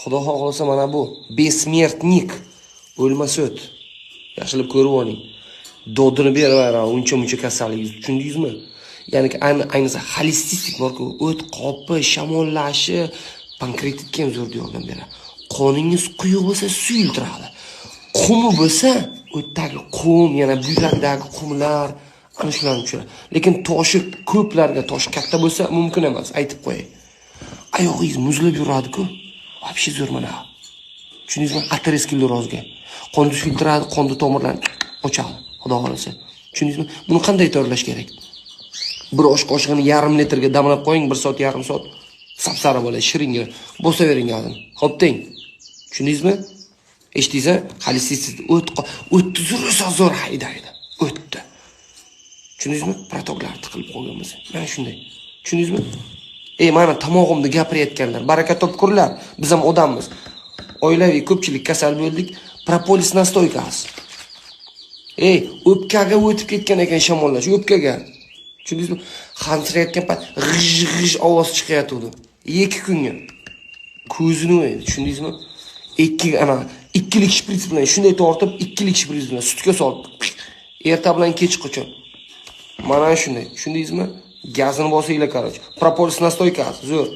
Xudo xohlasa, mana bu бессмертник, o'lmas o't. Yaxshilab ko'rib oling. Dodini beraveradi uncha muncha kasalligingiz, tushundingizmi? Ya'ni ayniqsa xolististik borku, o't qopi, shamollashi, pankreatitga ham zo'r yordam beradi. Qoningiz quyuq bo'lsa, suyultiradi. Qumi bo'lsa, o'tdagi qum, yana buyrakdagi qumlar, ana shularni tushiradi. Lekin toshi ko'plarga, tosh katta bo'lsa, mumkin emas, aytib qo'yay. Oyog'ingiz muzlab yuradi-ku. Вообще zo'r mana. Tushundingizmi? Aterosklerozga. Qonni suyultiradi, qonni tomirlarni ochadi. Xudo xohlasa. Tushundingizmi? Buni qanday tayyorlash kerak? Bir osh qoshig'ini yarim litrga damlab qo'ying, bir soat, yarim soat sapsariq bo'ladi, shiringina. Bosavering gazini. Xo'p deng. Tushundingizmi? Eshitdingiz? Xolististik o't o'tni zo'r zo'r haydaydi. O'tdi. Tushundingizmi? Protoklar tiqilib qolgan bo'lsa. Mana shunday. Tushundingizmi? Ey, mana tomog'imda gapirayotganlar, baraka topkurlar, biz ham odammiz. Oilaviy ko'pchilik kasal bo'ldik. Propolis настойка si. Ey, o'pkaga o'tib ketgan ekan shamollash, o'pkaga. Tushundingizmi? Hansirayotgan payt g'ij g'ij ovoz chiqayotgandi. 2 kunga. Ko'zini o'ydi, tushundingizmi? Ikki ana ikkilik shprits bilan shunday tortib, ikkilik shprits bilan sutga solib, erta bilan kech qachon. Mana shunday, tushundingizmi? Gazini bosinglar, короче. Propolis настойка si, zo'r.